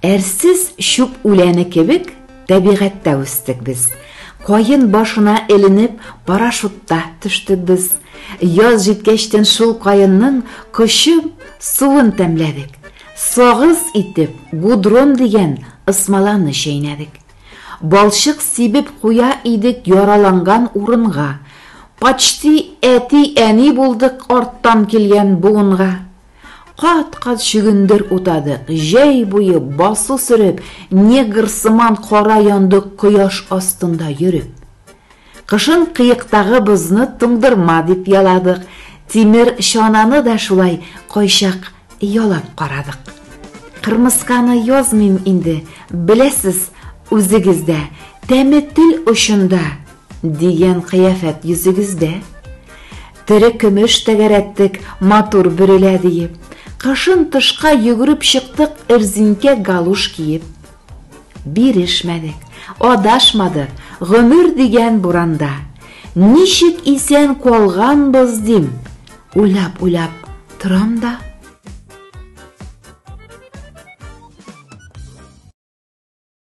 Әрсез чүп үләне кебек табигатьтә үстек без. Каен башына эленеп парашютта төштек без. Яз җиткәчтен шул каенның кочып суын тәмләдек. Сагыз итеп гудрон дигән ысмаланы чәйнәдек. Балчык сибеп куя идек яраланган урынга. Почти әти-әни булдык арттан килгән буынга. Кат-кат чөгендер утадык, җәй буе басу сөреп, негр сыман кара яндык кояш астында йөреп. Кышын кыектагы бозны туңдырма дип яладык, тимер чананы да шулай кайчак ялап карадык. Кырмысканы язмыйм инде, беләсез үзегез дә, тәме тел очында, дигән кыяфәт йөзегездә. Тере көмеш тәгәрәттек, матур бөрелә диеп. Кышын тышка йөгереп чыктык эрзинкә галуш киеп. Бирешмәдек, адашмадык, гомер дигән буранда. Ничек исән калганбыз дим, уйлап-уйлап торам да.